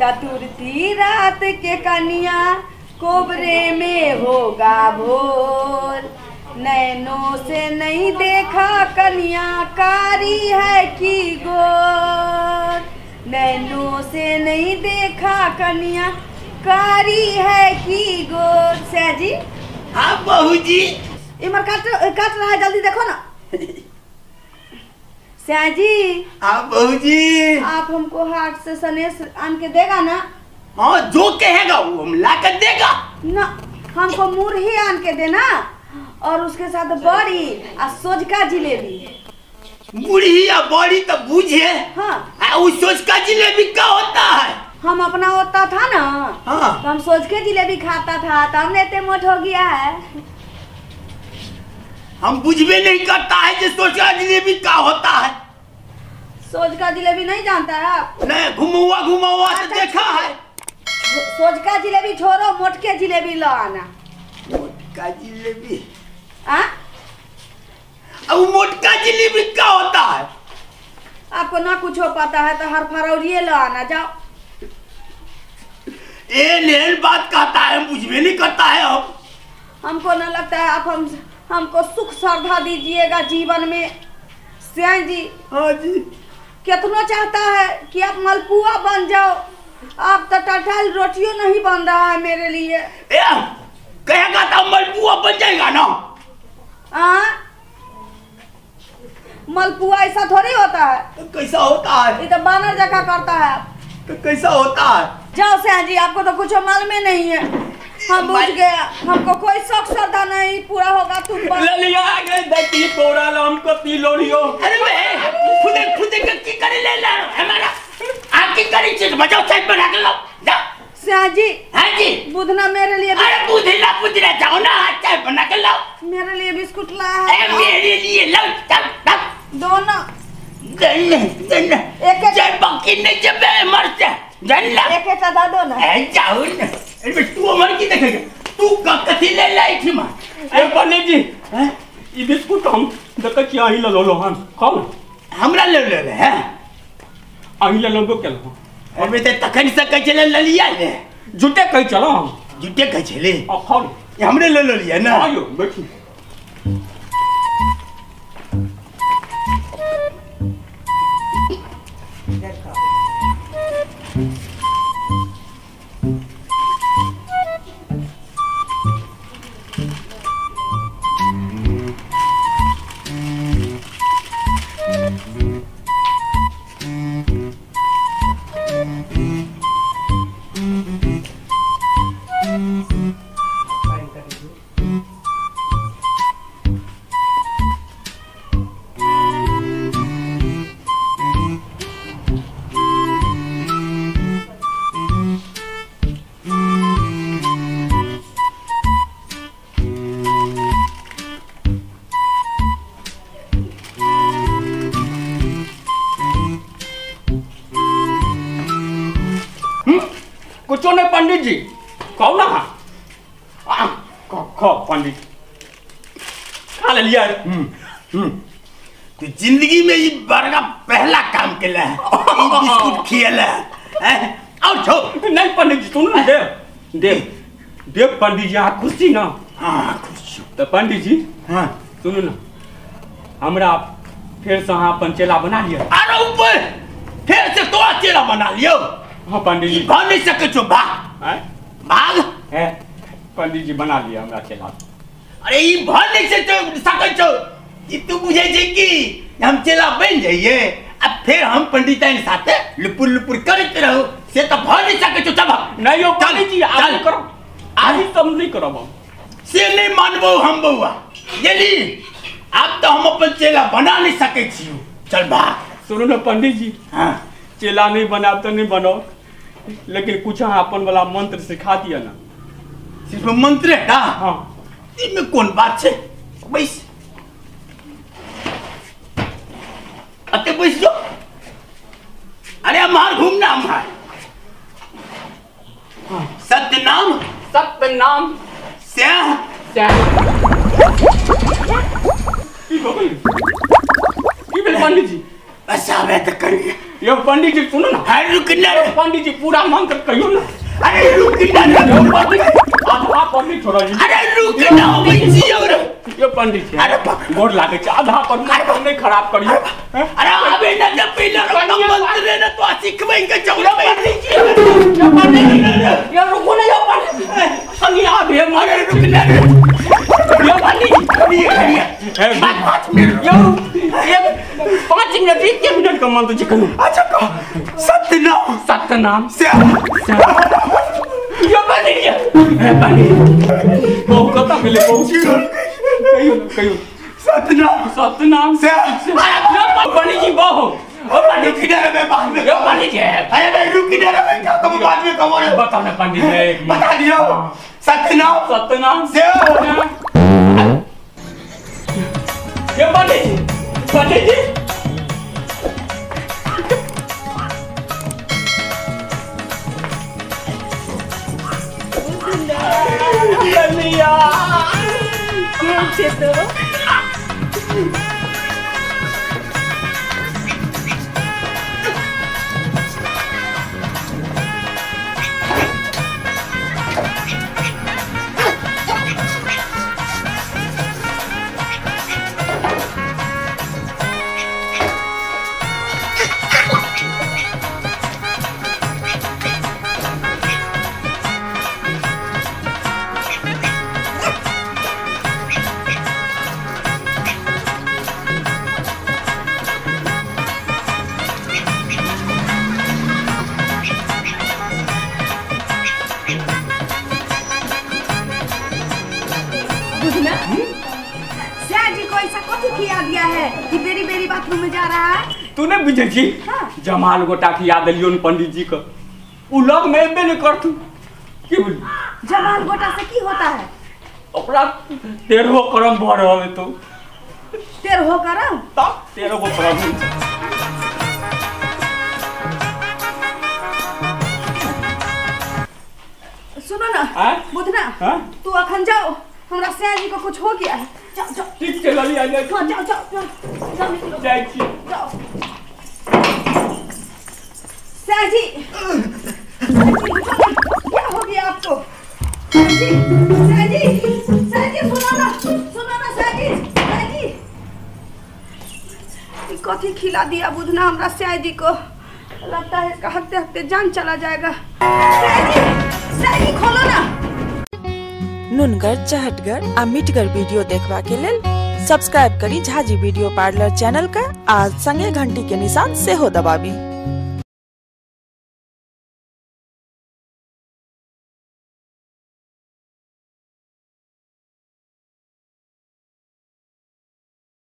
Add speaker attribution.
Speaker 1: चतुर्थी रात के कनिया कोबरे में होगा भोर। नैनों से नहीं देखा कनिया कारी है कि गोर। नैनों से नहीं देखा कनिया कारी है कि गोर। सैजी।
Speaker 2: हाँ बहू जी।
Speaker 1: इमर काट काट रहा है, जल्दी देखो ना। सैजी।
Speaker 2: हाँ बहू जी।
Speaker 1: आप हमको हाथ से सनेस आन के देगा ना?
Speaker 2: हाँ जो कहेगा वो हम ला कर देगा
Speaker 1: ना। हमको मुरही आन के देना और उसके साथ बड़ी और सोजका जिलेबी।
Speaker 2: मुरही या बड़ी तो बूझे।
Speaker 1: हाँ।
Speaker 2: उस सोजका जिलेबी का होता है?
Speaker 1: हम अपना होता था ना।
Speaker 2: हाँ।
Speaker 1: तो हम सोजके जिलेबी खाता था तो हमने इतने मोट हो गया है।
Speaker 2: हम बुझबे नहीं करता है जो सोजका जिलेबी का होता है।
Speaker 1: सोजका जिलेबी नहीं जानता है आप?
Speaker 2: नहीं, घुमावा घुमावा तो देखा है।
Speaker 1: सोजका जिलेबी छोड़ो, मोटके जिलेबी लो आना।
Speaker 2: मोटका जिलेबी?
Speaker 1: हाँ?
Speaker 2: अब मोटका जिलेबी का होता है?
Speaker 1: आपको ना कुछ हो पाता है तो हर फरौरिये लो आना, जाओ।
Speaker 2: ए नेल बात कहता है, हम बुझबे नहीं करता है। अब
Speaker 1: हमको ना लगता है आप हमको सुख श्रद्धा दीजिएगा जीवन में। श्याम जी।
Speaker 2: हाँ जी।
Speaker 1: कितना चाहता है कि आप मलपुआ बन जाओ, आप तो टटल रोटियों नहीं बन रहा है मेरे लिए।
Speaker 2: ए, कहेगा तो मलपुआ बन जाएगा ना।
Speaker 1: हाँ मलपुआ ऐसा थोड़ी होता है।
Speaker 2: तो कैसा होता है?
Speaker 1: ये तो बानर जगह करता है।
Speaker 2: तो कैसा होता है?
Speaker 1: जाओ श्याम जी, आपको तो कुछ मालूम ही नहीं है। हम बुझ गया, हमको कोई शौक श्रद्धा नहीं पूरा होगा। तुम
Speaker 3: ललिया गे देखी तोरा हमको पी लोरियो।
Speaker 2: अरे बे खुदे खुदे की करे ले ला हमारा आ की करी चीज बजाओ साइड बना के लो जा।
Speaker 1: श्याम जी।
Speaker 2: हां जी।
Speaker 1: बुधना मेरे लिए।
Speaker 2: अरे बुधना बुधना जाओ ना, चाय बना के लाओ।
Speaker 1: मेरे लिए बिस्कुट लाया है।
Speaker 2: ए मेरे लिए लाओ, चल चल
Speaker 1: दोनों
Speaker 2: दन दन
Speaker 1: एक एक
Speaker 2: जय बाकी नहीं जब मर जा जन ला
Speaker 1: एक एक दा दो ना।
Speaker 2: ए जाओ ना। अरे तू अमर की देखेगा तू कथी ले लाई थी मां?
Speaker 3: ए पंडित जी, हैं ई बिस्कुट हम देखै छी अहीं ले लो। हम खाऊ
Speaker 2: हमरा ले ले ले हैं
Speaker 3: अहीं ले लेबो केलहुं।
Speaker 2: अरे ते तखन से कहै छले ललिया ले।
Speaker 3: झूठे कहै छलहुं हम।
Speaker 2: झूठे कहै छले।
Speaker 3: आ खाऊ
Speaker 2: हमरे ले लिया ना।
Speaker 3: आइयो बैठू। कुछो नहीं पंडित जी, कहू ना। हाँ खो पंडित खा ले लिया।
Speaker 2: तो जिंदगी में ये बड़का पहला काम के है, बिस्कुट खियल है। और छो
Speaker 3: नहीं पंडित जी सुनो ना, देव देव देव पंडित जी अहाँ खुशी ना?
Speaker 2: हाँ खुश।
Speaker 3: तो पंडित जी
Speaker 2: हाँ
Speaker 3: सुनू ना, हमरा फिर से अहाँ अपन चेला बना लिया।
Speaker 2: अरे ऊपर फिर से तोरा चेला बना लियो।
Speaker 3: हाँ पंडित जी
Speaker 2: भाग नहीं सके छो, भाग भाग
Speaker 3: है पंडित जी बना लिया हमरा चेला।
Speaker 2: अरे ई भाग नहीं सके छो, ई तू बुझे छे कि हम चेला बन जाइए अब फिर हम पंडिताइन साथे लुपुर लुपुर करते रहो, से तो भाग नहीं सके छो। चल
Speaker 3: नहीं हो पंडित जी, आप करो आज सब नहीं करब हम,
Speaker 2: से नहीं मानबो हम बउआ। गेली अब तो हम अपन चेला बना नहीं सके छियो, चल भाग।
Speaker 3: सुनू ना पंडित जी,
Speaker 2: हाँ
Speaker 3: चेला नहीं बनाब तो नहीं बनाओ, लेकिन कुछ अहाँ अपन वाला मंत्र सिखा दिया ना।
Speaker 2: सिर्फ मंत्र है का?
Speaker 3: हाँ।
Speaker 2: इमे कौन बात है? बैस अते बैस जो। अरे हमार घूमना हमार।
Speaker 3: हाँ।
Speaker 2: सत्यनाम
Speaker 3: सत्यनाम
Speaker 2: श्याम
Speaker 3: श्याम। की भऽ गेल? की भेल पंडित जी?
Speaker 2: बस आबे तऽ करिए।
Speaker 3: यो पंडित जी सुनो ना।
Speaker 2: अरे रुक ना
Speaker 3: पंडित जी, पूरा मंत्र कहियो ना।
Speaker 2: अरे रुक ना
Speaker 3: आधा पर नहीं छोड़ा।
Speaker 2: अरे रुक ना बच्ची और
Speaker 3: यो पंडित जी,
Speaker 2: अरे
Speaker 3: गोर लागे छै, आधा पर नहीं खराब करियो।
Speaker 2: अरे आबे ना जब पहले मंत्र ना तो सिखबै के चौड़ा
Speaker 3: पंडित जी। यो पंडित जी, यो रुको ना यो पंडित जी, संगी आबे।
Speaker 2: अरे रुक ना
Speaker 3: यो पंडित जी,
Speaker 2: खड़िए 5 मिनट,
Speaker 3: यो 5 मिनट 1 मिनट का मंत्र जी कहियो।
Speaker 2: अच्छा कहो। सतनाम
Speaker 3: सतनाम
Speaker 2: श्याम।
Speaker 3: यो पंडित जी, ए पंडित कहू कत गेलै कहू, कहियो कहियो।
Speaker 2: सतनाम
Speaker 3: सतनाम
Speaker 2: श्याम।
Speaker 3: यो पंडित जी बहु, ओ पंडित
Speaker 2: जी रे मैं बाद में,
Speaker 3: यो पंडित जी
Speaker 2: अरे मैं रुक इधर मैं क्या तुम बाद में कहो रे।
Speaker 3: बताओ ना पंडित जी,
Speaker 2: बता दियो। सतनाम
Speaker 3: सतनाम
Speaker 2: श्याम।
Speaker 3: यो पंडित जी, पंडित जी ललिया
Speaker 1: के तो दिया है कि बेरी बेरी बाथरूम में जा रहा है।
Speaker 3: तू नहीं बुझे छी?
Speaker 1: हाँ।
Speaker 3: जमाल गोटा खिया देलियन पंडित जी का, उ लग में एबे नहीं करतू। की बोली?
Speaker 1: जमाल गोटा से की होता है?
Speaker 3: ओकरा 13 करम भर रहल तो
Speaker 1: 13 करम
Speaker 3: तब 13 गो करम।
Speaker 1: सुनो ना बुधना, तू अखन जाओ, हमरा सैया जी को कुछ हो गया है। जाओ जाओ।
Speaker 3: ठीक छै ललिया, जाय।
Speaker 1: हां जाओ जाओ जाओ जाओ, निकलो।
Speaker 3: जाय छी।
Speaker 1: जाओ सैया जी, क्या हो गया आपको? सैया जी, सैया जी सुनो ना, सुनो ना सैया जी, सैया जी कथी खिला दिया बुधना हमरा सैया जी को, लगता है इसका हकते हकते जान चला जाएगा। सैया जी, सैया जी खोलो ना।
Speaker 4: नुनगर चहटगर आ मिठगर वीडियो देखबा के लेल सब्सक्राइब करी झाजी वीडियो पार्लर चैनल का आ संगे घंटी के निशान सेहो दबाबी।